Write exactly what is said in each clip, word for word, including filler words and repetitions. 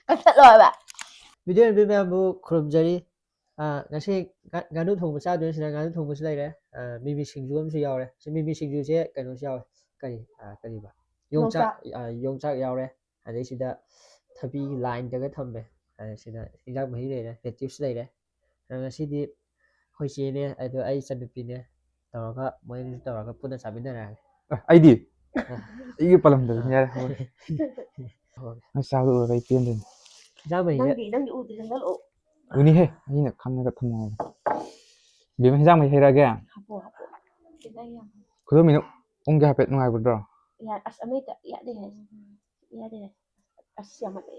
ꯀꯛꯊꯠꯂꯣ ꯍꯥꯏꯕ꯫ ꯚꯤꯗꯤꯑꯣ ꯌꯦꯡꯕꯤꯕ ꯃꯌꯥꯝꯕꯨ ꯈꯨꯔꯨꯝꯖꯔꯤ꯫ ꯑꯥ, ꯉꯁꯤ ꯉꯥ-, ꯉꯥꯅꯨ ꯊꯣꯡꯕ ꯆꯥꯗꯣꯏꯅꯤ꯫ ꯁꯤꯗ ꯉꯥꯅꯨ ꯊꯣꯡꯕꯁꯨ ꯂꯩꯔꯦ꯫ ꯑꯥ, ꯃꯤꯃꯤ ꯁꯤꯡꯖꯨ ꯑꯃꯁꯨ ꯌꯥꯎꯔꯦ꯫ ꯁꯤ ꯃꯤꯃꯤ ꯁꯤꯡꯖꯨꯁꯦ ꯀꯩꯅꯣꯁꯨ ꯌꯥꯎꯋꯦ꯫ ꯀꯔꯤ, ꯑꯥ, ꯀꯔꯤꯕ? ꯌꯣꯡꯆꯥꯛ, ꯌꯣꯡꯆꯥꯛ꯫ ꯑꯥ, ꯌꯣꯡꯆꯥꯛ ꯌꯥꯎꯔꯦ꯫ ꯑꯗꯩ ꯁꯤꯗ ꯊꯕꯤ ꯂꯥꯏꯟꯗꯒ ꯊꯝꯃꯦ꯫ ꯑꯗꯩ ꯁꯤꯗ ꯏꯟꯖꯥꯡ ꯃꯍꯤ ꯂꯩꯔꯦ, ꯂꯦꯇ꯭ꯌꯨꯁ ꯂꯩꯔꯦ꯫ ꯑꯗꯣ ꯉꯁꯤꯗꯤ ꯑꯩꯈꯣꯏ ꯆꯦꯅꯦ, ꯑꯗꯣ ꯑꯩ ꯏꯆꯟꯅꯨꯄꯤꯅꯦ ꯇꯧꯔꯒ, ꯃꯣꯏ ꯑꯅꯤꯁꯨ ꯇꯧꯔꯒ ꯄꯨꯟꯅ ꯆꯥꯃꯤꯟꯅꯔꯛꯑꯒꯦ꯫ ꯑ, ꯑꯩꯗꯤ? ꯑ꯫ ꯑꯩꯒꯤ ꯄꯜꯂꯝꯗꯕꯅꯤ, ꯑ꯫ ꯌꯥꯔꯦ, ꯍꯣꯏ꯫ ꯍꯣꯏ꯫ ꯅꯪ ꯆꯥꯕꯗ ꯎꯔꯒ ꯑꯩ ꯄꯦꯟꯗꯣꯏꯅꯤ꯫ ꯏꯟꯖꯥꯡ ꯃꯍꯤꯁꯦ ꯅꯪꯗꯤ, ꯅꯪꯗꯤ ꯎꯗ꯭ꯔꯤ, ꯆꯪꯁꯜꯂꯛꯑꯣ꯫ ꯎꯅꯤꯍꯦ, ꯑꯩꯅ ꯈꯪꯉꯒ ꯊꯝꯃꯣ ꯍꯥꯏꯕ꯫ ꯕꯦꯝꯃ, ꯍꯤꯟꯖꯥꯡ ꯃꯍꯤ ꯍꯩꯔꯛꯑꯒꯦ? ꯍꯥꯞꯄꯣ, ꯍꯥꯞꯄꯣ꯫ ꯈꯤꯇꯪ ꯌꯥꯝ꯫ ꯈꯨꯗꯣꯝꯕꯤꯅ ꯎꯪꯒꯦ ꯍꯥꯏꯐꯦꯠ ꯅꯨꯡꯉꯥꯏꯒꯗ꯭ꯔꯣ? ꯌꯥ-, ꯑꯁ, ꯑꯃ ꯍꯦꯛꯇ ꯌꯥꯗꯦꯍꯦ꯫ ꯌꯥꯗꯦꯍꯦ꯫ ꯑꯁ, ꯌꯥꯝꯃꯜꯂꯦ꯫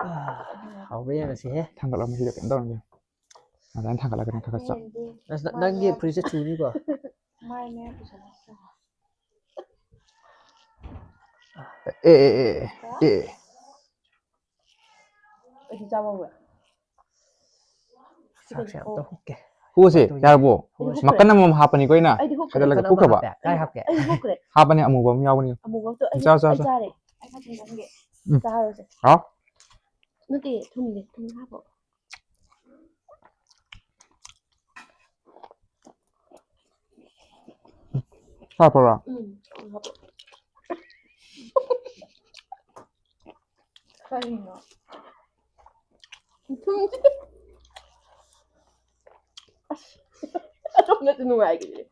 ꯑꯥ, ꯍꯥꯎꯕ꯭ꯔꯥ ꯌꯦꯡꯉꯁꯤꯍꯦ꯫ ꯊꯥꯡꯒꯠꯂꯣ, ꯃꯍꯤꯗꯣ ꯀꯩꯝ ꯇꯧꯔꯝꯒꯤꯅꯨ꯫ ꯑꯗꯨꯃꯥꯏꯅ ꯊꯥꯡꯒꯠꯂꯒꯅꯦ ꯈꯔ ꯈꯔ ꯆꯥꯎ꯫ ꯑꯁ, ꯅ-, ꯅꯪꯒꯤ ꯐꯨꯔꯤꯠꯁꯦ ꯆꯨꯅꯤꯀꯣ꯫ ꯃꯥꯏ ꯃꯌꯥꯝ ꯄꯨꯁꯜꯂꯛꯑꯣ꯫ ꯑꯦ, ꯑꯦ, ꯑꯦ, ꯑꯦ, ꯑꯦ꯫ ꯑꯩꯁꯨ ꯆꯥꯕ ꯍꯧꯔꯦ꯫ ꯆꯥꯛꯁꯦ ꯑꯝꯇ ꯍꯨꯛꯀꯦ꯫ ꯍꯨꯁꯦ, ꯍꯨꯠꯇꯣꯏꯅꯦ꯫ ꯌꯥꯔꯕꯣ? ꯑꯩꯗꯤ ꯍꯨꯛꯈ꯭ꯔꯦ꯫ ꯃꯀꯟ ꯑꯃꯃꯝ ꯍꯥꯞꯄꯅꯤꯀꯣ ꯑꯩꯅ꯫ ꯑꯩꯗꯤ ꯍꯨꯛꯈ꯭ꯔꯦ꯫ ꯁꯥꯏꯗꯠꯂꯒ ꯃꯀꯟ ꯑꯃ ꯄꯨꯈ꯭ꯔꯕ? ꯍꯥꯞꯄꯦ꯫ ꯀꯥꯏ ꯍꯥꯞꯀꯦ? ꯑꯩꯗꯤ ꯍꯨꯛꯈ꯭ꯔꯦ꯫ ꯍꯥꯞꯄꯅꯤ, ꯑꯃꯨꯕ ꯑꯃ ꯌꯥꯎꯕꯅꯤ꯫ ꯑꯃꯨꯕꯗꯣ ꯑꯩ, ꯆꯥꯎ, ꯆꯥꯎ, ꯑꯩ ꯆꯥꯎ꯫ ꯆꯥꯔꯦ꯫ ꯑꯩ ꯈꯔ ꯊꯝꯖꯟꯒꯦ꯫ ꯎꯝ꯫ ꯆꯥꯔꯁꯦ꯫ ꯍꯥꯎ? ꯅꯠꯇꯦ, ꯊꯨꯝꯗꯦ꯫ ꯊꯨꯝ ꯍꯥꯞꯄꯣ꯫ ꯍꯥꯞꯄ꯭ꯔꯥ? ꯎꯝ, ꯍꯥꯞꯄꯣ꯫ ꯀꯔꯤꯅꯣ? ꯊꯨꯝꯁꯦ꯫ ꯑꯁ, ꯑꯗꯣꯝꯅꯁꯨ ꯅꯨꯡꯉꯥꯏꯈꯤꯗ꯭ꯔꯦ꯫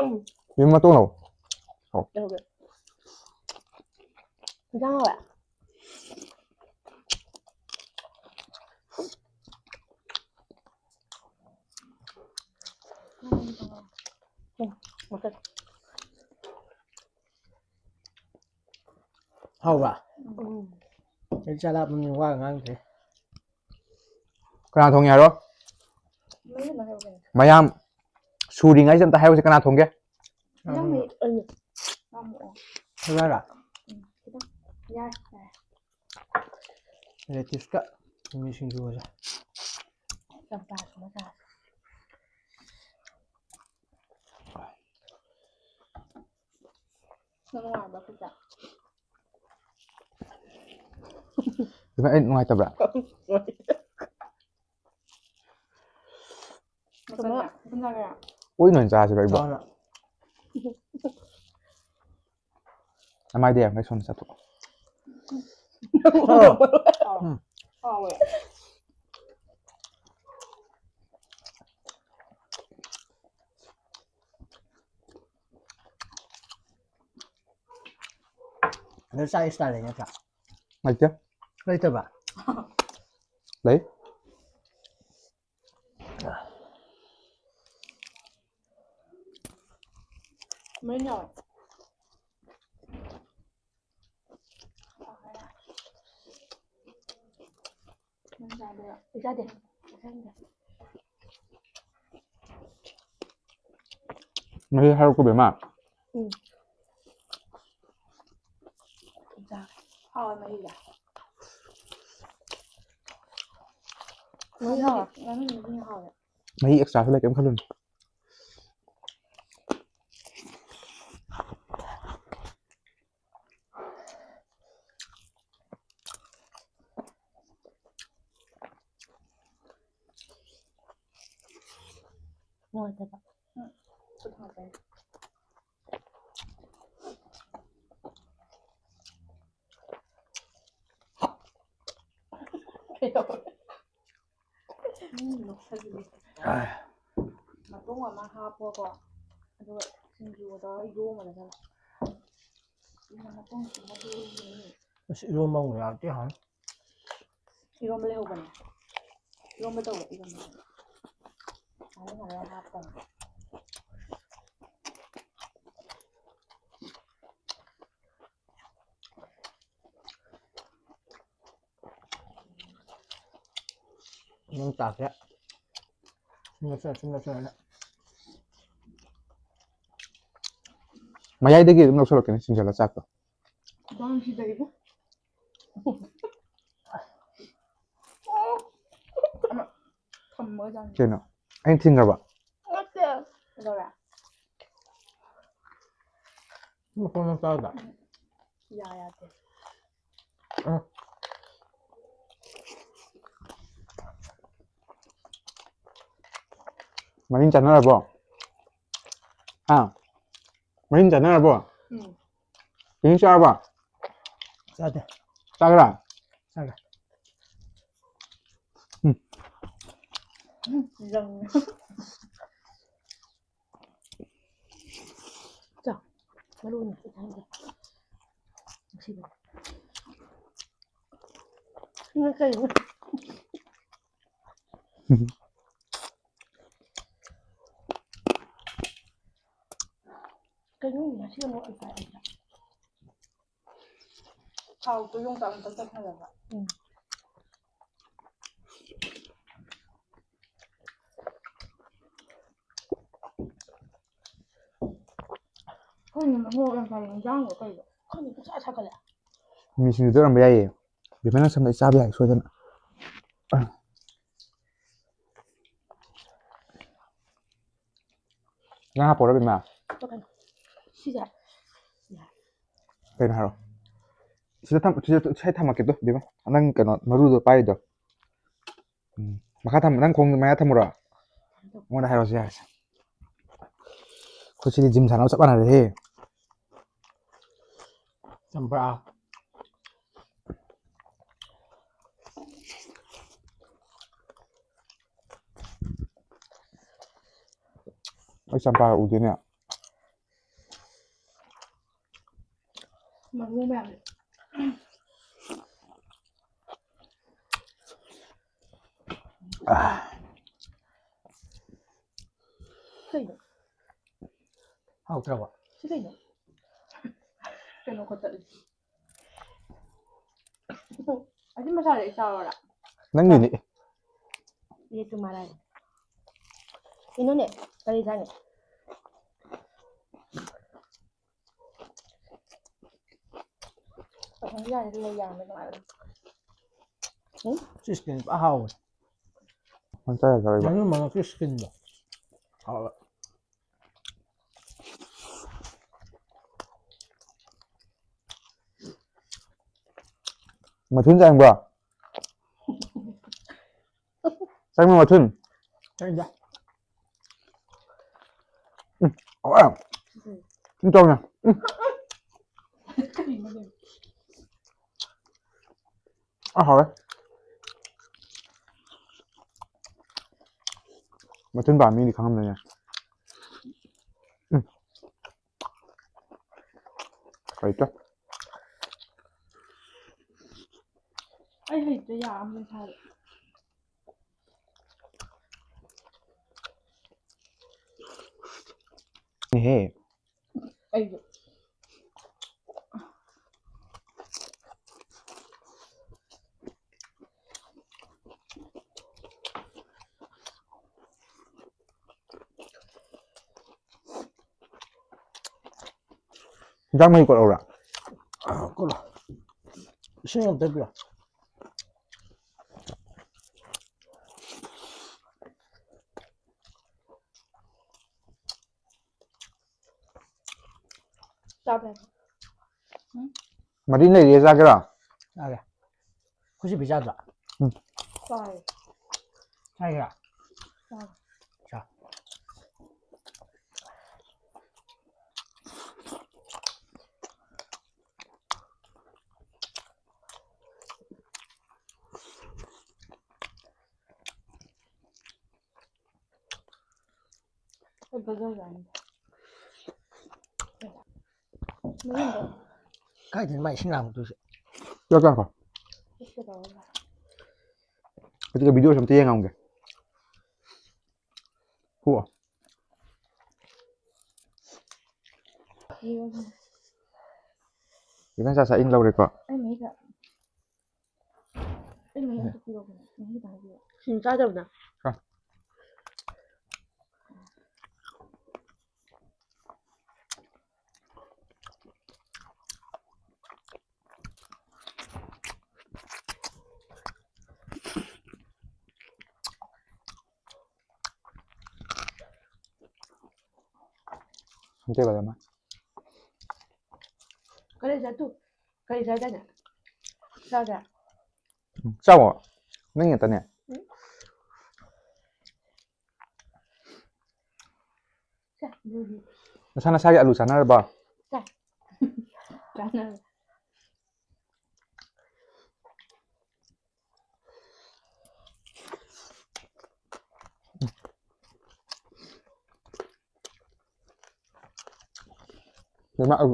ꯎꯝ꯫ ꯌꯨꯝ ꯃꯇꯣꯟ ꯂꯧ꯫ ꯍꯥꯎ꯫ ꯀꯩꯗꯧꯒꯦ? ꯏꯟꯖꯥꯡ ꯍꯥꯎꯋꯦ? ꯎꯝ, ꯃꯀꯛ꯫ ꯍꯥꯎꯕ꯭ꯔꯥ? ꯎꯝ꯫ ꯑꯩ ꯆꯥꯛ ꯂꯥꯝꯕꯅꯤꯅ ꯋꯥ ꯉꯥꯡꯗ꯭ꯔꯦ꯫ ꯀꯅꯥ ꯊꯣꯡꯉꯦ ꯍꯥꯏꯔꯣ? ꯃꯌꯥꯝ ꯁꯨꯔꯤꯉꯩꯁꯤꯗ ꯑꯝꯇ ꯍꯥꯏꯔꯣꯁꯦ, ꯀꯅꯥ ꯊꯣꯡꯒꯦ? ꯅꯪꯅ꯫ ꯍꯥꯏꯔꯣ? ꯎꯝ, ꯈꯤꯇꯪ꯫ ꯌꯥꯔꯦ, ꯌꯥꯔꯦ꯫ ꯂꯦꯇꯤꯁꯀ ꯃꯤꯃꯤ ꯁꯤꯡꯖꯨꯒꯁꯦ꯫ ꯆꯝꯄ꯭ꯔꯥꯁꯨ ꯑꯃ ꯆꯥꯁꯦ꯫ ꯅꯪ ꯅꯨꯡꯉꯥꯏꯕ꯭ꯔꯥ ꯄꯨꯖꯥ? ꯀꯩꯅꯣ, ꯑꯩ ꯅꯨꯡꯉꯥꯏꯇꯕ꯭ꯔꯥ? ꯀꯩꯅꯣ, ꯀꯩꯅꯣ꯫ ꯎꯏ, ꯅꯣꯏ ꯆꯥꯁꯤꯔꯣ, ꯏꯕꯣ? ꯆꯥꯔꯣ꯫ ꯅꯃꯥꯏꯗꯤ ꯌꯥꯝ ꯀꯩ ꯁꯣꯝꯗ ꯆꯠꯊꯣꯛꯑꯣ꯫ ꯆꯥꯔꯣ꯫ ꯎꯝ꯫ ꯍꯥꯎꯋꯦ꯫ ꯑꯗꯨ ꯆꯥꯛ extra ꯂꯩ ꯅꯠꯇ꯭ꯔꯥ? ꯂꯩꯇꯦ꯫ ꯂꯩꯇꯕ? ꯂꯩ꯫ ꯃꯩ ꯌꯥꯎꯋꯦ꯫ ꯅꯪ ꯆꯥꯗꯣꯏꯔꯣ? ꯑꯩ ꯆꯥꯗꯦ꯫ ꯆꯥꯅꯤꯡꯗꯦ꯫ ꯃꯍꯤ ꯍꯥꯏꯔꯛꯀꯣ, ꯕꯦꯝꯃ꯫ ꯎꯝ꯫ ꯆꯥ꯫ ꯍꯥꯎꯋꯦ ꯃꯍꯤꯗ꯫ ꯃꯍꯤ ꯍꯥꯎꯋꯦ꯫ ꯉꯥꯅꯨꯗꯤ ꯃꯍꯤ ꯍꯥꯎꯋꯦ꯫ ꯃꯍꯤ extraꯁꯨ ꯂꯩ, ꯀꯩꯝ ꯈꯜꯂꯨꯅꯨ꯫ ꯅꯨꯡꯉꯥꯏꯇꯕ꯫ ꯎꯝ, ꯅꯣꯛꯁꯜꯂꯤ꯫ ꯃꯇꯨꯡ ꯑꯃ ꯍꯥꯞꯄꯣꯀꯣ, ꯑꯗꯨꯒ ꯁꯤꯡꯖꯨꯒ ꯇꯧꯔꯒ ꯌꯣꯝꯃꯒ ꯆꯥꯎ꯫ ꯁꯤꯅ ꯃꯇꯨꯡ ꯁꯤꯅ ꯌꯣꯝꯃꯤꯅꯤ꯫ ꯑꯁ, ꯏꯔꯣꯝꯕ ꯑꯃꯨꯛ ꯌꯥꯎꯔꯗꯤ ꯍꯥꯎꯅꯤ꯫ ꯏꯔꯣꯝꯕ ꯂꯩꯍꯧꯕꯅꯦ꯫ ꯏꯔꯣꯝꯕ ꯇꯧꯔꯣ, ꯏꯔꯣꯝꯕ꯫ ꯉꯥꯔꯤ ꯉꯥꯇꯥꯏ ꯍꯥꯞꯇꯕꯅꯦ꯫ ꯅꯪ ꯆꯥꯛꯁꯦ ꯁꯨꯝ ꯅꯛꯁꯜꯂ, ꯁꯨꯝ ꯅꯛꯁꯜꯂꯒ꯫ ꯃꯌꯥꯏꯗꯒꯤ ꯑꯗꯨꯝ ꯂꯧꯁꯜꯂꯛꯀꯦꯅꯦ, ꯆꯤꯡꯁꯤꯜꯂ ꯆꯥꯛꯇꯣ꯫ ꯈꯤꯇꯪ ꯁꯤꯗꯩꯕꯨ꯫ ꯑꯃ ꯊꯝꯃꯒ ꯆꯥꯅꯤꯡꯉꯦ꯫ ꯀꯩꯅꯣ? ꯑꯩꯅ ꯊꯤꯡꯈ꯭ꯔꯕ? ꯅꯠꯇꯦ꯫ ꯀꯩꯗꯧꯔꯦ? ꯃꯈꯣꯡ ꯅꯪ ꯆꯥꯗ꯭ꯔꯥ? ꯌꯥ ꯌꯥꯗꯦ꯫ ꯑ꯫ ꯃꯔꯤꯟ ꯆꯥꯅꯔꯕꯣ? ꯍꯥ? ꯃꯔꯤꯟ ꯆꯥꯅꯔꯕꯣ? ꯎꯝ꯫ ꯀꯩꯅꯣ ꯆꯥꯔꯕ? ꯆꯥꯗꯦ꯫ ꯆꯥꯒ꯭ꯔꯥ? ꯆꯥꯒ꯭ꯔꯦ꯫ ꯎꯝ꯫ ꯎꯝ, ꯂꯪꯉꯦ꯫ ꯆꯥꯎ꯫ ꯃꯔꯨ ꯑꯣꯏꯅ ꯈꯤꯇꯪ ꯍꯥꯞꯀꯦ꯫ ꯅꯨꯡꯁꯤꯕꯅꯦ꯫ ꯁꯤꯅ ꯀꯩꯅꯣ? ꯀꯩꯅꯣ ꯉꯁꯤ ꯑꯃꯨꯛ ꯑꯩ ꯆꯥꯏ꯫ ꯊꯥꯎꯗꯣ ꯌꯣꯡꯆꯥꯛ ꯑꯝꯇ ꯆꯠꯈ꯭ꯔꯦꯕ꯫ ꯎꯝ꯫ ꯑꯩꯈꯣꯏꯅ ꯃꯣꯔꯣꯛ ꯌꯥꯝ ꯁꯥꯏ, ꯏꯟꯖꯥꯡꯗꯣ ꯀꯩꯅꯣ? ꯈꯪꯗꯦ, ꯄꯨꯡꯁꯥ ꯁꯥꯒꯠꯂꯦ꯫ ꯃꯤ ꯁꯤꯡꯖꯨꯗ ꯑꯣꯏꯔꯝꯕ ꯌꯥꯏꯌꯦ꯫ ꯕꯦꯝꯃꯅ ꯁꯝꯗ ꯑꯩ ꯆꯥꯕ ꯌꯥꯏ ꯁꯣꯏꯗꯅ꯫ ꯅꯪ ꯍꯥꯞꯄꯣꯔꯣ, ꯕꯦꯝꯃ? ꯀꯩꯅꯣ? ꯁꯤꯁꯦ? ꯀꯩꯅꯣ ꯍꯥꯏꯔꯣ? ꯁꯤꯗ ꯊꯝ-, ꯁꯤꯗ, ꯁꯤꯗ ꯊꯝꯃꯛꯀꯦ ꯇꯨ, ꯕꯦꯝꯃ꯫ ꯅꯪ ꯀꯩꯅꯣ, ꯃꯔꯨꯗꯣ ꯄꯥꯏꯔꯤꯗꯣ꯫ ꯎꯝ꯫ ꯃꯈꯥ ꯊꯝ-, ꯅꯪ ꯈꯣꯡ ꯃꯌꯥ ꯊꯝꯃꯨꯔꯣ? ꯑꯩꯉꯣꯟꯗ ꯍꯥꯏꯔꯛꯑꯣꯁꯦ, ꯌꯥꯔꯦꯁꯦ꯫ ꯑꯩꯈꯣꯏ ꯁꯤꯗꯤ ꯖꯤꯝ ꯁꯥꯟꯅꯕ ꯆꯞ ꯃꯥꯟꯅꯔꯦꯍꯦ꯫ ꯆꯝꯄ꯭ꯔꯥ꯫ ꯑꯩ ꯆꯝꯄ꯭ꯔꯥ ꯎꯗꯦꯅꯦ꯫ ꯃꯔꯨ ꯃꯌꯥꯝ꯫ ꯀꯩꯅꯣ? ꯍꯥꯎꯇ꯭ꯔꯕꯣ? ꯁꯤ ꯀꯩꯅꯣ? ꯀꯩꯅꯣ ꯈꯣꯠꯇꯠꯂꯤ꯫ ꯑꯁꯤ ꯃꯁꯥꯁꯦ ꯑꯩ ꯆꯥꯎꯔ? ꯅꯪꯒꯤꯅꯦ꯫ ꯌꯦ ꯇꯨꯃꯥꯔꯥ ꯍꯥꯏ꯫ ꯏꯅꯣꯅꯦ, ꯀꯔꯤ ꯆꯥꯅꯤ? ꯑꯁꯣꯝꯒꯤ ꯌꯥꯔꯦ, ꯂꯩ ꯌꯥꯝꯅ ꯅꯨꯡꯉꯥꯏꯕꯅꯦ꯫ ꯎꯝ? ꯁꯤ skin ꯐꯖ ꯍꯥꯎꯋꯦ꯫ ꯃꯟꯇꯔ ꯇꯧꯔꯤꯕ꯫ ꯉꯥꯅꯨ ꯃꯉꯛꯀꯤ skinꯗꯣ꯫ ꯍꯥꯎꯋꯦ꯫ ꯃꯊꯨꯟ ꯆꯪꯕ꯭ꯔꯣ? ꯆꯪꯕ꯭ꯔꯣ ꯃꯊꯨꯟ? ꯆꯪꯗꯦ꯫ ꯎꯝ, ꯍꯥꯎꯋꯦ꯫ ꯎꯝ, ꯇꯧꯅꯦ꯫ ꯎꯝ꯫ ꯀꯔꯤꯅꯣ? ꯑ, ꯍꯥꯎꯋꯦ꯫ ꯃꯊꯨꯟ ꯄꯥꯝꯃꯤꯗꯤ ꯈꯪꯉꯝꯗꯣꯏꯅꯦ꯫ ꯎꯝ꯫ ꯂꯩꯇꯦ꯫ ꯑꯩ ꯍꯩꯇ꯭ꯔꯦ, ꯌꯥꯝꯅ ꯁꯥꯔꯦ꯫ ꯍꯦ꯫ ꯑꯩꯁꯨ꯫ ꯍꯤꯟꯖꯥꯡ ꯃꯍꯤ ꯀꯣꯠꯍꯧꯔꯥ? ꯑ, ꯀꯣꯠꯂꯣ꯫ ꯏꯁꯤꯡ ꯑꯝꯇ ꯄꯤꯔꯣ꯫ ꯆꯥꯕ ꯌꯥꯏ꯫ ꯎꯝ? ꯃꯔꯤ ꯂꯩꯔꯤꯌꯦ, ꯆꯥꯒꯦꯔꯣ? ꯆꯥꯒꯦ꯫ ꯈꯨꯖꯤ ꯄꯤꯖꯗ꯭ꯔꯣ? ꯎꯝ꯫ ꯆꯥꯏ꯫ ꯆꯥꯒꯦꯔꯥ? ꯆꯥꯏ꯫ ꯆꯥ꯫ ꯑꯩ ꯕꯖꯥꯔ ꯆꯠꯅꯤ꯫ ꯃꯌꯨꯝꯗ꯫ ꯀꯥꯏꯗꯅꯣ ꯃꯥ ꯏꯁꯤꯡ ꯂꯥꯡꯕꯗꯨꯁꯨ? ꯆꯥꯛ ꯆꯥꯈꯣ꯫ ꯆꯠꯀꯦ ꯇꯧꯔꯒ꯫ ꯑꯗꯨꯒ video ꯁꯦ ꯑꯝꯇ ꯌꯦꯡꯉꯝꯒꯦ꯫ ꯍꯨ꯫ ꯌꯦꯡꯉꯣ꯫ ꯈꯤꯇꯪ ꯆꯥ ꯆꯥ ꯏꯪ ꯂꯧꯔꯦꯀꯣ꯫ ꯑꯩ ꯃꯍꯤ ꯈꯔ ꯑꯩ ꯃꯍꯤ ꯑꯝꯇ ꯄꯤꯔꯛꯑꯣ ꯀꯩꯅꯣ꯫ ꯃꯍꯤ ꯈꯤꯇꯪ ꯍꯥꯏꯕꯤꯔꯛꯑꯣ꯫ ꯁꯤꯡ ꯆꯥꯗꯕꯅ꯫ ꯑ꯫ ꯁꯨꯝ ꯇꯦꯕꯜ ꯑꯃ꯫ ꯀꯔꯤ ꯆꯥ ꯇꯨ? ꯀꯔꯤ ꯆꯥꯗꯥꯏꯅꯦ? ꯆꯥꯗ꯭ꯔꯥ? ꯎꯝ, ꯆꯥꯎꯋꯣ꯫ ꯅꯪ ꯉꯥꯛꯇꯅꯦ꯫ ꯎꯝ꯫ ꯆꯥ, ꯑꯗꯨꯗꯤ꯫ ꯅꯁꯥ ꯅꯁꯥꯒꯤ ꯑꯂꯨ ꯆꯥꯅꯔꯕ? ꯆꯥ꯫ ꯆꯥꯅꯔꯦ꯫ ꯏꯃꯥ, ꯑꯂꯨ꯫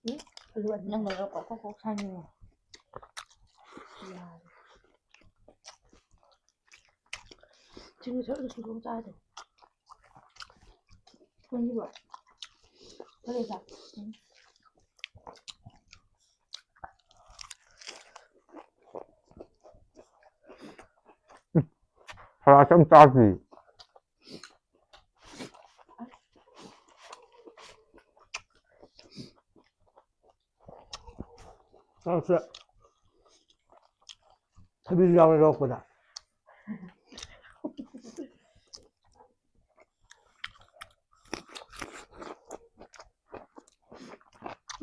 ꯎꯝ? ꯑꯂꯨ ꯑꯅꯤ꯫ ꯅꯪ ꯃꯔꯣꯛ ꯀꯣꯛ ꯀꯣꯛ ꯁꯥꯅꯤꯡꯉꯣ꯫ ꯌꯥꯔꯦ꯫ ꯁꯤꯡꯖꯨ ꯁꯔꯨꯛ ꯁꯤꯡꯖꯨ ꯑꯃ ꯆꯥꯁꯦ꯫ ꯊꯣꯡꯉꯤꯕꯣ? ꯀꯔꯤꯕ? ꯎꯝ꯫ ꯁꯂꯥꯗꯁꯦ ꯑꯝ ꯆꯥꯗ꯭ꯔꯤ꯫ ꯆꯥꯛꯁꯦ ꯊꯕꯤꯁꯨ ꯌꯥꯎꯔꯦ ꯂꯧꯔꯛꯄꯗ꯫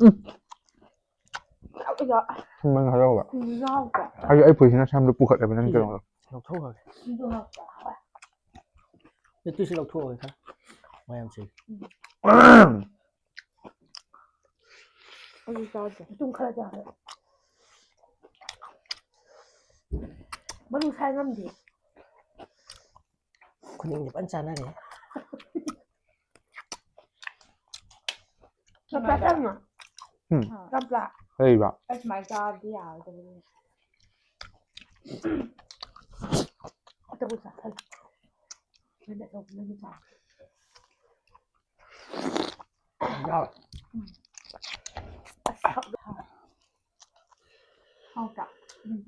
ꯎꯝ꯫ ꯌꯥꯎ-, ꯌꯥꯎ-, ꯅꯪ ꯍꯔꯥꯎꯕ? ꯌꯥꯎꯗ꯭ꯔꯥ? ꯑꯩ, ꯑꯩ ꯐꯨꯔꯤꯠꯁꯤꯅ ꯁꯝꯗꯣ ꯄꯨꯈꯠꯂꯦꯕ ꯅꯪ ꯁꯤꯁꯦ ꯀꯩꯅꯣꯗꯣ꯫ ꯂꯧꯊꯣꯛꯈ꯭ꯔꯒꯦ꯫ ꯁꯤꯗꯣ ꯍꯥꯞꯄ, ꯍꯥꯞꯄ꯫ ꯅꯠꯇꯦ, ꯁꯤ ꯂꯧꯊꯣꯛꯑꯒꯦ ꯈꯔ꯫ ꯃꯌꯥꯝꯁꯦ꯫ ꯎꯝ꯫ ꯑꯩꯁꯨ ꯆꯥꯗꯦ꯫ ꯃꯇꯨꯝ ꯈꯔ ꯆꯥꯔꯦ꯫ ꯃꯔꯨ ꯁꯥꯏ ꯉꯝꯗꯦ꯫ ꯈꯨꯅꯤꯡꯁꯦ ꯐꯖꯅ ꯆꯥꯟꯅꯔꯦ꯫ ꯆꯝꯄ꯭ꯔꯥ ꯆꯪꯉꯣ꯫ ꯎꯝ꯫ ꯆꯝꯄ꯭ꯔꯥ꯫ ꯀꯩꯕ? ꯑꯩ ꯁꯨꯃꯥꯏꯅ ꯆꯥꯕꯗꯤ ꯌꯥꯔꯣꯏꯗꯕꯅꯤ꯫ ꯑꯇꯣꯞꯄ ꯆꯥꯁꯜꯂꯨ꯫ ꯅꯪꯅ ꯑꯇꯣꯞꯄ ꯅꯪꯅ ꯆꯥꯎ꯫ ꯌꯥꯎꯔꯦ꯫ ꯎꯝ꯫ ꯑꯁ, ꯍꯥꯎꯗꯤ ꯍꯥꯎꯋꯦ꯫ ꯍꯥꯎꯇ꯭ꯔꯥ? ꯎꯝ꯫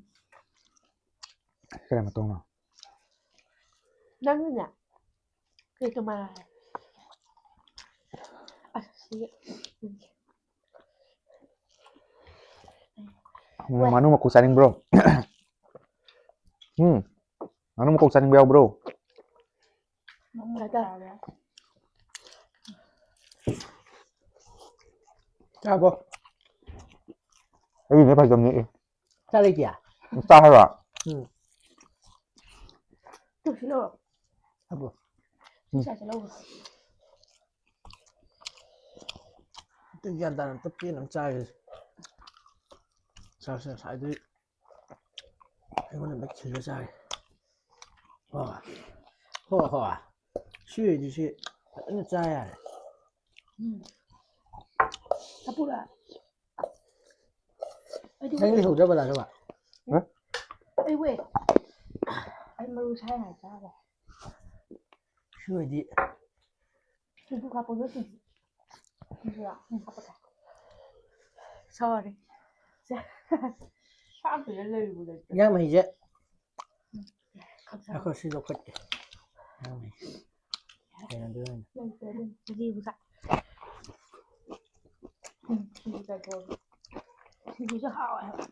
ꯀꯔꯤ ꯃꯇꯣꯡꯅꯣ? ꯅꯪꯅꯅꯦ? ꯀꯩ ꯀꯃꯥꯏ ꯍꯥꯏ? ꯑꯁ, ꯁꯤ, ꯎꯝ꯫ ꯉꯥꯅꯨ ꯃꯀꯣꯛ ꯆꯥꯅꯤꯡꯕ꯭ꯔꯣ? ꯎꯝ? ꯉꯥꯅꯨ ꯃꯀꯣꯛ ꯆꯥꯅꯤꯡꯕ ꯌꯥꯎꯕ꯭ꯔꯣ? ꯆꯥꯔꯕꯣ? ꯑꯩꯒꯤꯅꯦ ꯐꯩꯖꯝꯅꯦ ꯑꯦ꯫ ꯆꯥ ꯂꯩꯇꯤꯌꯥ? ꯆꯥ ꯍꯥꯏꯕ? ꯎꯝ꯫ ꯇꯨ ꯁꯤꯂꯣ꯫ ꯍꯥꯏꯕ꯭ꯔꯣ? ꯎꯝ꯫ ꯁꯤ ꯁꯥꯏꯁꯦ ꯂꯧꯔꯣ꯫ ꯑꯝꯇ ꯒ꯭ꯌꯥꯟ ꯇꯥꯅ ꯑꯝꯇ ꯄꯦꯟꯅ ꯑꯝ ꯆꯥꯒꯦꯁꯦ꯫ ꯆꯥꯛꯁꯦ ꯉꯁꯥꯏꯗꯩ ꯑꯩꯉꯣꯟꯗ ꯑꯝꯇ ꯈꯤꯜꯂ ꯆꯥꯒꯦ꯫ ꯍꯣ꯫ ꯍꯣ, ꯍꯣ꯫ ꯁꯤ ꯑꯣꯏꯔꯗꯤ ꯁꯤ ꯐꯖꯅ ꯆꯥ ꯌꯥꯔꯦ꯫ ꯎꯝ꯫ ꯍꯥꯄꯨꯔꯥ? ꯑꯩꯗꯤ ꯅꯪ ꯂꯩꯍꯧꯗ꯭ꯔꯕ, ꯂꯥꯛꯑꯕ? ꯍꯥ? ꯑꯩ ꯋꯦ꯫ ꯑꯩ ꯃꯔꯨ ꯁꯥꯏꯉꯥꯏ ꯆꯥꯔꯦ꯫ ꯁꯤ ꯑꯣꯏꯔꯗꯤ ꯁꯤꯡꯖꯨ ꯈꯥꯛꯄꯗꯣ ꯁꯤꯡꯖꯨ꯫ ꯁꯤꯡꯖꯨꯔꯥ? ꯎꯝ, ꯍꯥꯞꯄꯛꯀꯦ꯫ Sorry꯫ ꯁꯦ꯫ ꯁꯥꯞꯇꯨꯗ ꯂꯩꯕꯨ ꯂꯩꯇ꯭ꯔꯦ꯫ ꯏꯟꯖꯥꯡ ꯃꯍꯤꯁꯦ꯫ ꯎꯝ꯫ ꯉꯥꯏꯈꯣ, ꯁꯤ ꯂꯧꯈꯠꯀꯦ꯫ ꯏꯟꯖꯥꯡ ꯃꯍꯤ꯫ ꯀꯩꯅꯣꯗ ꯑꯣꯏꯅ꯫ ꯂꯩꯇ꯭ꯔꯦ ꯑꯗꯨꯝ꯫ ꯁꯤꯡꯖꯨꯕꯨ ꯆꯥ-, ꯎꯝ, ꯁꯤꯡꯖꯨ ꯆꯥꯊꯣꯛꯑꯒ꯫ ꯁꯤꯡꯖꯨꯁꯦ ꯍꯥꯎꯋꯦ ꯍꯥꯏꯕ꯫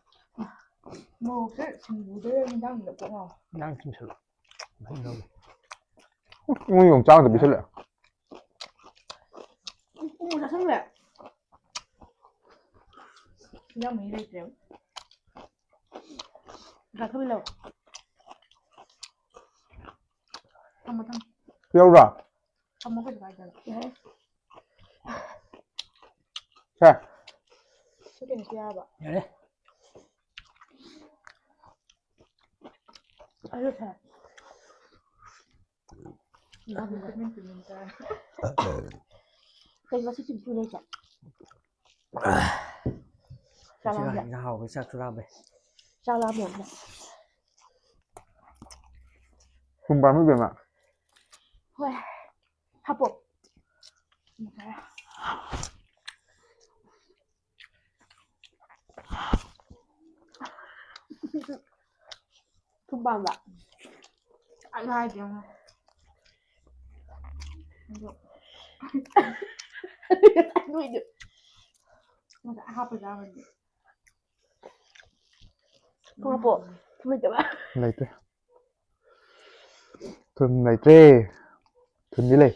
ꯃꯣꯔꯣꯛꯁꯦ ꯁꯤꯡꯖꯨꯗ ꯏꯟꯖꯥꯡꯗ ꯀꯣꯛ ꯉꯥꯎꯋꯦ꯫ ꯏꯟꯖꯥꯡ ꯊꯤꯟꯁꯜꯂꯨ꯫ ꯃꯍꯤ ꯂꯧꯒꯦ꯫ ꯃꯣꯏ ꯌꯣꯡꯆꯥꯛ ꯑꯝꯇ ꯄꯤꯁꯜꯂꯛꯑꯦ꯫ ꯎꯝ, ꯎꯝ, ꯆꯥꯁꯟꯕ ꯌꯥꯏ꯫ ꯏꯟꯖꯥꯡ ꯃꯍꯤ ꯂꯩꯇ꯭ꯔꯦꯕ꯫ ꯆꯥꯊꯣꯛꯃꯤꯟꯅꯧ꯫ ꯊꯝꯃꯣ, ꯊꯝꯃꯣ꯫ ꯌꯧꯔꯕ? ꯊꯝꯃꯣ, ꯀꯩꯁꯨ ꯀꯥꯏꯗꯦꯕ꯫ ꯌꯥꯔꯦ꯫ ꯁꯦ꯫ ꯁꯤ ꯀꯩꯅꯣꯁꯨ ꯌꯥꯔꯕ? ꯌꯥꯔꯦ꯫ ꯑꯗꯨ ꯁꯦ꯫ ꯀꯩꯅꯣ ꯉꯁꯤ ꯆꯤꯝꯐꯨ ꯂꯩꯁꯦ? ꯆꯥꯛ ꯉꯁꯤ ꯂꯥꯝꯃꯦ꯫ ꯏꯟꯖꯥꯡ ꯍꯥꯎꯕꯩ ꯆꯥꯛꯁꯨ ꯂꯥꯝꯃꯦ꯫ ꯆꯥꯛ ꯂꯥꯝꯃꯦ ꯌꯥꯝꯅ꯫ ꯊꯨꯝ ꯄꯥꯝꯃꯤ ꯏꯕꯦꯝꯃ꯫ ꯍꯣꯏ꯫ ꯍꯥꯞꯄꯣ꯫ ꯊꯨꯝ ꯄꯥꯝꯕ? ꯑꯩ ꯍꯥꯏꯗꯦ ꯉꯣ꯫ ꯑꯗꯣ ꯉꯁꯥꯏ ꯅꯣꯏꯗꯣ꯫ ꯉꯁꯥꯏ ꯍꯥꯞꯄ ꯆꯥꯕꯅꯤ꯫ ꯊꯨꯝ ꯍꯥꯞꯄꯣ꯫ ꯊꯨꯝ ꯂꯩꯇꯕ? ꯂꯩꯇꯦ꯫ ꯊꯨꯝ ꯂꯩꯇ꯭ꯔꯦ꯫ ꯊꯨꯝꯗꯤ ꯂꯩ꯫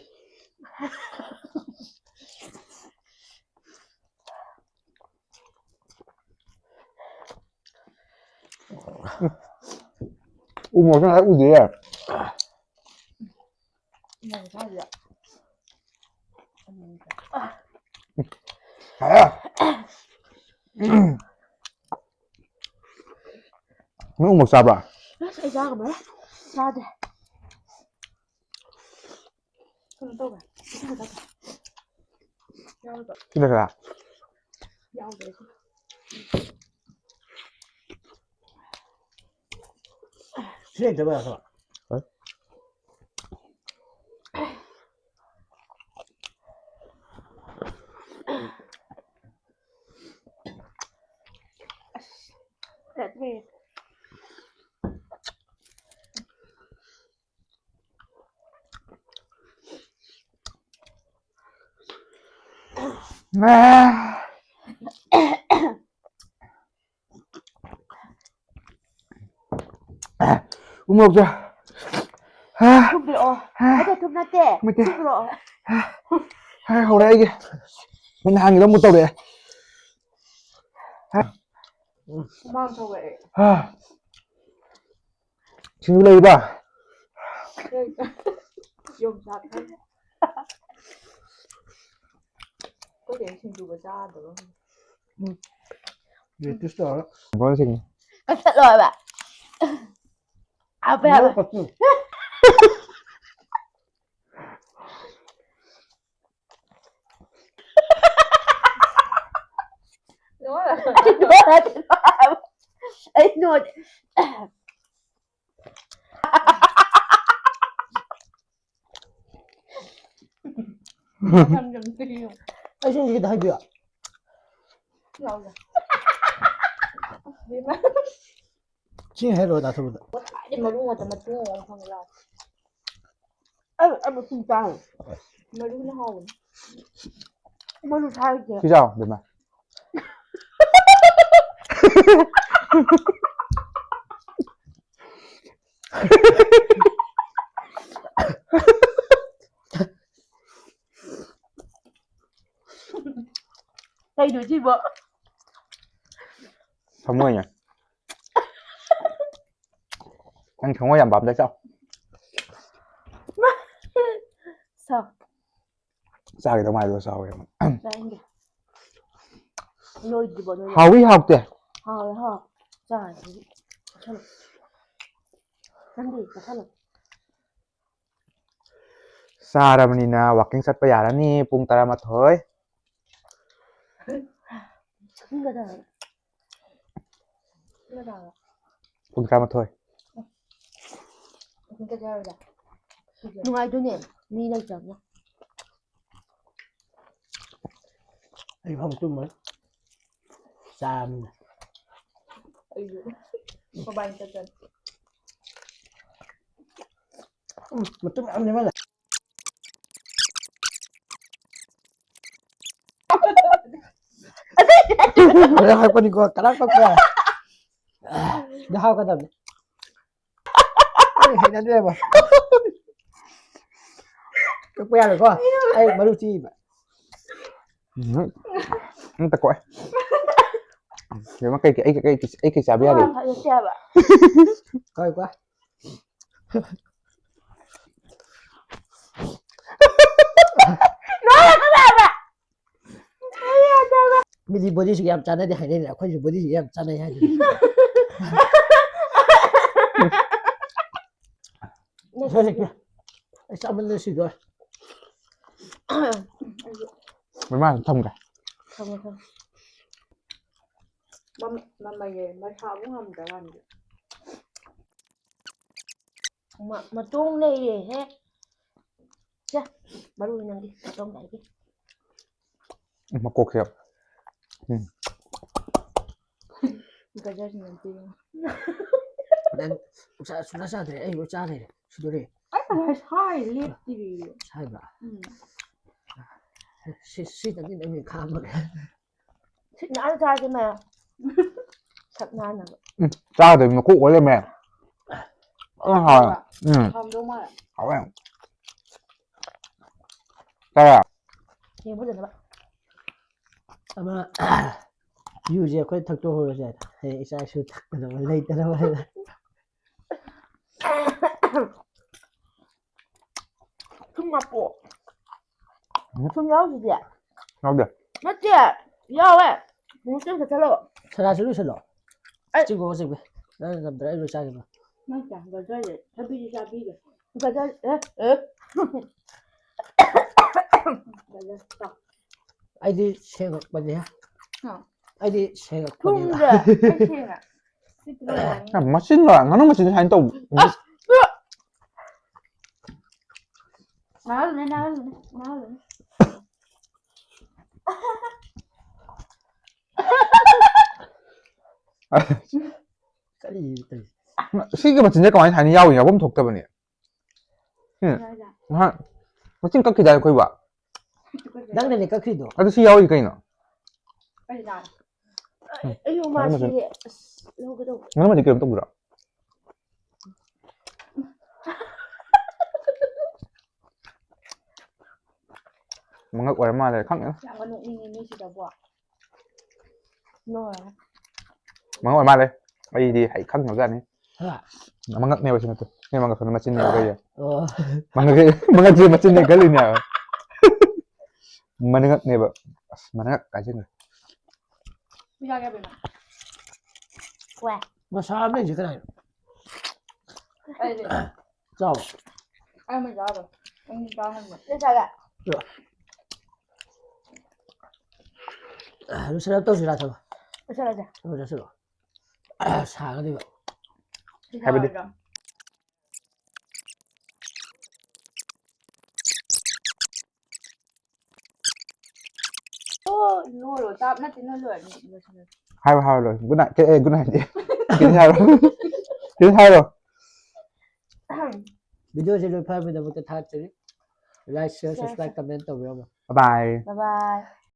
ꯎ ꯃꯣꯔꯣꯛꯁꯦ ꯉꯁꯥꯏ ꯎꯗꯦ꯫ ꯏꯟꯖꯥꯡ ꯆꯥꯁꯤꯗ꯫ ꯅꯪ ꯎꯃꯣꯔꯣꯛ ꯆꯥꯕ꯭ꯔꯥ? ꯑꯁ, ꯑꯩ ꯆꯥꯒꯗ꯭ꯔꯦ꯫ ꯆꯥꯗꯦ꯫ ꯀꯩꯅꯣ ꯇꯧꯕ꯫ ꯏꯁꯤꯡ ꯈꯛꯇ ꯌꯥꯎꯔꯒ꯫ ꯁꯤꯅ ꯈꯔ ꯌꯥꯎꯗ꯭ꯔꯦ ꯁꯤ꯫ ꯁꯤ ꯂꯩꯇꯕ ꯌꯥꯗꯕ꯫ ꯆꯠꯈ꯭ꯔꯦ꯫ ꯎꯃꯣꯔꯣꯛꯁꯦ꯫ ꯊꯨꯝ ꯄꯤꯔꯛꯑꯣ꯫ ꯑꯗꯣ ꯊꯨꯝ ꯅꯠꯇꯦ꯫ ꯅꯠꯇꯦ꯫ ꯊꯨꯝ ꯄꯤꯔꯛꯑꯣ꯫ ꯍꯥꯏ ꯍꯧꯔꯦ ꯑꯩꯒꯤ꯫ ꯃꯤ ꯅꯍꯥꯟꯒꯤꯗꯣ ꯑꯃꯨꯛ ꯇꯧꯔꯛꯑꯦ꯫ ꯍꯨꯃꯥꯡ ꯁꯧꯒꯠꯂꯦ꯫ ꯍꯥ꯫ ꯁꯤꯡꯖꯨ ꯂꯩꯔꯤꯕ? ꯌꯣꯡꯆꯥꯛ ꯈꯔ꯫ ꯑꯩꯈꯣꯏꯗꯤ ꯁꯤꯡꯖꯨꯒ ꯆꯥꯗꯕ꯫ ꯂꯦꯇꯤꯁ ꯇꯧꯔꯒ꯫ ꯕ꯭ꯔꯣꯟ ꯁꯤꯡ꯫ ꯀꯛꯊꯠꯂꯣ ꯍꯥꯏꯕ꯫ ꯍꯥꯞꯄꯦ ꯍꯥꯏꯕ꯫ ꯀꯛꯊꯠꯂꯨ꯫ ꯑꯩ ꯅꯣꯏ꯫ ꯑꯩꯁꯨ ꯈꯤꯇ ꯍꯥꯏꯕꯤꯌꯣ꯫ ꯁꯤ ꯍꯥꯏꯔꯣ ꯗꯥ ꯊꯧꯕꯗ꯫ ꯃꯔꯨ ꯉꯥꯛꯇ ꯃꯇꯣꯡ ꯑꯃ ꯐꯪꯉꯦ꯫ ꯑꯩ ꯑꯩ ꯃꯇꯨꯝ ꯆꯥꯔꯦ꯫ ꯃꯔꯨꯅ ꯍꯥꯎꯕꯅꯦ꯫ ꯃꯔꯨ ꯊꯥꯔꯤꯁꯦ꯫ ꯁꯤ ꯆꯥꯎ ꯕꯦꯝꯃ꯫ ꯀꯩꯅꯣ ꯁꯤꯕꯣ? ꯊꯃꯣꯏꯅꯦ꯫ ꯅꯪ ꯊꯃꯣꯏ ꯌꯥꯝ ꯄꯥꯝꯗ ꯆꯥꯎ꯫ ꯆꯥꯒꯦ ꯇꯧ ꯃꯥꯏꯗꯣ ꯆꯥꯎꯋꯦ꯫ ꯆꯥꯅꯤꯡꯗꯦ꯫ ꯂꯣꯏꯗ꯭ꯔꯤꯕꯣ ꯅꯣꯏ? ꯍꯥꯎꯏ ꯍꯥꯎꯇꯦ꯫ ꯍꯥꯎꯋꯦ ꯍꯥꯎ꯫ ꯆꯥꯔꯁꯤ꯫ ꯆꯠꯂꯣ꯫ ꯅꯪꯗꯤ ꯆꯠꯊꯠꯂꯣ꯫ ꯆꯥꯔꯕꯅꯤꯅ walking ꯆꯠꯄ ꯌꯥꯔꯅꯤ ꯄꯨꯡ ꯇꯔꯥꯃꯥꯊꯣꯏ꯫ ꯄꯨꯡ ꯀꯌꯥꯗ? ꯄꯨꯡ ꯀꯌꯥꯗ? ꯄꯨꯡ ꯇꯔꯥꯃꯥꯊꯣꯏ꯫ ꯅꯨꯡꯉꯥꯏꯗꯣꯏꯅꯦ ꯃꯤ ꯂꯩꯇ꯭ꯔꯕꯅꯤꯅ꯫ ꯑꯩ ꯐꯝ ꯇꯨꯝꯃꯣꯏ꯫ ꯆꯥꯕꯅꯤꯅ꯫ ꯑꯩꯁꯨ ꯃꯕꯥꯅꯤ ꯆꯠꯇꯅ꯫ ꯎꯝ, ꯃꯇꯨꯝ ꯌꯥꯝ ꯂꯦꯝꯍꯜꯂꯦ꯫ ꯍꯣꯔꯦꯟ ꯍꯥꯏꯔꯛꯄꯅꯤꯀꯣ, ꯀꯅꯥ ꯀꯛꯄ ꯌꯥꯏ? ꯁꯤꯗ ꯍꯥꯞꯀꯗꯕꯅꯤ꯫ ꯑꯩ ꯍꯩꯅꯗ꯭ꯔꯦꯕ꯫ ꯀꯛꯄ ꯌꯥꯔꯣꯏꯀꯣ? ꯑꯩ ꯃꯔꯨ ꯆꯤꯛꯏꯕ꯫ ꯎꯝ꯫ ꯑꯝꯇ ꯀꯣꯛꯑꯦ꯫ ꯀꯩꯅꯣ, ꯀꯩ, ꯀꯩ, ꯑꯩ, ꯀꯩ, ꯑꯩ, ꯑꯩ ꯀꯩ ꯆꯥꯕ ꯌꯥꯔꯤ? ꯍꯥꯏꯔꯛꯇꯦ ꯍꯥꯏꯕ꯫ ꯀꯛꯑꯣꯏꯀꯣ? ꯃꯤꯗꯤ ꯕꯣꯗꯤꯁꯨ ꯌꯥꯝ ꯆꯥꯟꯅꯗꯦ ꯍꯥꯏꯅꯩꯅꯦ, ꯑꯩꯈꯣꯏꯁꯨ ꯕꯣꯗꯤꯁꯨ ꯌꯥꯝ ꯆꯥꯟꯅꯩ ꯍꯥꯏꯗꯨꯗꯤ꯫ ꯁꯣꯏ ꯂꯩꯇꯦ꯫ ꯑꯩ ꯆꯥꯃꯟꯗꯅ ꯁꯤꯗꯣꯔꯦ꯫ ꯃꯃꯥꯡꯗ ꯊꯝꯒꯦ꯫ ꯊꯝꯃꯣ, ꯊꯝꯃꯣ꯫ ꯃꯝ-, ꯃꯃꯩꯌꯦ, ꯃꯁꯥꯕꯨ ꯉꯝꯗ꯭ꯔꯀꯥꯟꯗ꯫ ꯃ-, ꯃꯇꯣꯡ ꯂꯩꯔꯦꯍꯦ꯫ ꯁꯦ, ꯃꯔꯨ ꯅꯪꯒꯤ ꯃꯇꯣꯡ ꯂꯩꯒꯦ꯫ ꯃꯀꯣꯛꯁꯦ꯫ ꯎꯝ꯫ ꯒꯖꯔꯁꯤꯡ ꯑꯝꯇ ꯌꯦꯡꯉꯣ꯫ ꯅꯪ ꯁꯨꯡꯆꯥ, ꯁꯨꯡꯆꯥ ꯆꯥꯗ꯭ꯔꯦ, ꯑꯩ ꯂꯣꯏ ꯆꯥ ꯂꯩꯔꯦ꯫ ꯁꯤꯗꯣꯔꯦ꯫ ꯑꯩ ꯉꯁꯥꯏ ꯂꯦꯞꯇ꯭ꯔꯤꯌꯦ꯫ ꯁꯥꯏꯕ꯫ ꯎꯝ꯫ ꯁꯤ, ꯁꯤꯗꯪꯗꯤ ꯅꯪꯒꯤ ꯈꯥꯝꯃꯒꯦ꯫ ꯁꯤꯠ ꯅꯥꯟꯅ ꯆꯥꯁꯦ ꯃꯌꯥꯝ꯫ ꯁꯛ ꯅꯥꯟꯅꯕ꯫ ꯎꯝ, ꯆꯥꯒꯗꯕꯅꯤ ꯃꯀꯣꯛ ꯑꯣꯏ ꯂꯩꯔꯝꯃꯦ꯫ ꯑ, ꯍꯥꯎꯋꯦ꯫ ꯎꯝ, ꯍꯥꯎꯔꯝꯗꯧ ꯃꯥꯜꯂꯦ꯫ ꯍꯥꯎꯋꯦ꯫ ꯆꯥꯔꯦ? ꯌꯦꯡꯕ ꯐꯖꯅꯕ꯫ ꯑꯃ, ꯌꯨꯁꯦ ꯑꯩꯈꯣꯏ ꯊꯛꯇꯣꯛꯍꯧꯔꯁꯦ ꯍꯥꯏꯗ꯫ ꯍꯌꯦꯡ ꯏꯆꯥ ꯏꯁꯨ ꯊꯛꯀꯗꯕ ꯂꯩꯇꯅꯕ ꯍꯥꯏꯅ꯫ ꯊꯨꯝ ꯍꯥꯞꯄꯣ꯫ ꯊꯨꯝ ꯌꯥꯎꯗꯤꯌꯦ꯫ ꯌꯥꯎꯗꯦ꯫ ꯅꯠꯇꯦ, ꯌꯥꯎꯋꯦ꯫ ꯃꯨꯁꯇꯦꯝ ꯆꯠꯊꯠꯂꯣ꯫ ꯁꯅꯥꯁꯨ ꯂꯣꯏꯁꯜꯂꯣ꯫ ꯑꯩ- ꯆꯤꯡꯒꯣ ꯆꯤꯡꯕ꯫ ꯅꯪ ꯉꯝꯗ꯭ꯔꯦ ꯑꯩ ꯂꯣꯏ ꯆꯥꯒꯦꯕ꯫ ꯅꯪ ꯀꯌꯥ ꯒꯖꯔꯁꯦ ꯊꯕꯤꯁꯨ ꯆꯥꯕꯤꯒꯦ꯫ ꯒꯖꯔ ꯑꯦ ꯑꯦ꯫ ꯒꯖꯔ ꯆꯥꯎ꯫ ꯑꯩꯗꯤ ꯁꯦꯡꯉꯛꯄꯅꯦ꯫ ꯑꯥ꯫ ꯑꯩꯗꯤ ꯁꯦꯡꯉꯛꯄꯅꯦꯕ꯫ ꯊꯨꯝꯗ ꯑꯩ ꯁꯦꯡꯉꯦ꯫ ꯁꯤ ꯇꯤꯜꯍꯧ ꯆꯥꯅꯤꯡꯉꯦ꯫ ꯃꯆꯤꯟꯗꯣ ꯉꯥꯅꯨ ꯃꯆꯤꯟ ꯁꯨꯃꯥꯏꯅ ꯇꯧ꯫ ꯅꯥꯜꯂꯨꯅꯦ, ꯅꯥꯜꯂꯨꯅꯦ, ꯅꯥꯜꯂꯨꯅꯦ꯫ ꯀꯔꯤ ꯇꯧꯔꯤ? ꯁꯤꯒꯤ ꯃꯆꯤꯟꯁꯦ ꯀꯃꯥꯏꯅ ꯍꯥꯏꯅꯤ? ꯌꯥꯎꯏ ꯌꯥꯎꯐꯝ ꯊꯣꯛꯇꯕꯅꯦ꯫ ꯎꯝ꯫ ꯅꯍꯥꯟ ꯃꯆꯤꯟ ꯀꯛꯈꯤꯗꯥꯏ ꯑꯩꯈꯣꯏꯕ? ꯅꯪꯅꯅꯦ ꯀꯛꯈ꯭ꯔꯤꯗꯣ꯫ ꯑꯗꯨ ꯁꯤ ꯌꯥꯎꯔꯤ ꯀꯩꯅꯣ? ꯑꯩ ꯅꯥꯜꯂꯦ꯫ ꯑꯩ ꯌꯣꯡ ꯃꯔꯝ ꯃꯥꯁꯤꯗꯤ ꯑꯁ ꯂꯧꯒꯦ ꯇꯧꯕ꯫ ꯉꯥꯅꯨ ꯃꯆꯤꯟ ꯀꯩꯅꯣꯝ ꯇꯧꯕꯤꯔꯣ? ꯃꯉꯛ ꯑꯣꯏꯔ ꯃꯥꯜꯂꯦ ꯈꯪꯗꯦ꯫ ꯌꯥꯝ ꯅꯣꯛꯅꯤꯡꯉꯦ ꯃꯤꯁꯤꯗꯕꯣ꯫ ꯂꯣꯏꯔꯦ꯫ ꯃꯉꯛ ꯑꯣꯏꯔ ꯃꯥꯜꯂꯦ꯫ ꯑꯩꯗꯤ ꯍꯩ ꯈꯪꯗꯕꯖꯥꯠꯅꯤ꯫ ꯍꯥ? ꯃꯉꯛꯅꯦꯕ ꯁꯤ ꯅꯠꯇꯦ꯫ ꯁꯤ ꯃꯉꯛ ꯁꯣꯝꯗ ꯃꯆꯤꯟꯅꯦꯕ ꯀꯩ? ꯑꯣ꯫ ꯃꯉꯛꯁꯦ ꯃꯉꯛꯁꯦ ꯃꯆꯤꯟꯅꯦ ꯈꯜꯂꯤꯅꯦ ꯍꯥꯏꯕ꯫ ꯃꯉꯛꯅꯦꯕ꯫ ꯑꯁ ꯃꯉꯛ ꯍꯥꯏꯖꯤꯟꯈ꯭ꯔꯦ꯫ ꯄꯤꯖꯥꯒꯦ ꯕꯦꯝꯃ꯫ ꯋꯦ꯫ ꯃꯁꯥ ꯑꯃ ꯂꯩꯁꯦ ꯀꯅꯥꯅꯣ? ꯑꯩꯗꯤ ꯆꯥꯎ꯫ ꯑꯩ ꯑꯃ ꯆꯥꯔꯣꯏ꯫ ꯑꯩꯗꯤ ꯆꯥ ꯉꯝꯃꯣꯏ꯫ ꯅꯪ ꯆꯥꯒꯦ? ꯑꯗꯨ ꯁꯔꯞ ꯇꯧꯁꯤꯔꯥ ꯊꯕ? ꯂꯣꯏꯁꯤꯜꯂꯁꯦ꯫ ꯊꯕ ꯆꯠꯁꯤꯔꯣ? ꯁꯥꯒꯗꯣꯏꯕ꯫ ꯁꯤ ꯍꯥꯏꯕꯗꯤ? ꯆꯥꯔꯣꯏꯗ꯭ꯔꯣ? ꯑꯣ, ꯂꯣꯏꯔꯣ꯫ ꯆꯥꯕ ꯅꯠꯇꯦ, ꯅꯣꯏ ꯂꯣꯏꯔꯗꯤ ꯂꯣꯏꯁꯤꯜꯂꯁꯤ꯫ ꯍꯥꯏꯔꯣ ꯍꯥꯏꯔꯣ ꯂꯣꯏ꯫ Good night꯫ ꯑꯦ, ꯑꯦ, good night꯫ Kiss ꯍꯥꯏꯔꯣ꯫ Kiss ꯍꯥꯏꯔꯣ꯫ ꯚꯤꯗꯤꯑꯣꯁꯦ ꯂꯣꯏ ꯐꯕꯒꯤꯗꯃꯛꯇ ꯊꯥꯒꯠꯆꯔꯤ꯫ Like, share, subscribe, comment ꯇꯧꯕꯤꯔꯝꯃꯣ꯫ Bye bye꯫ Bye bye꯫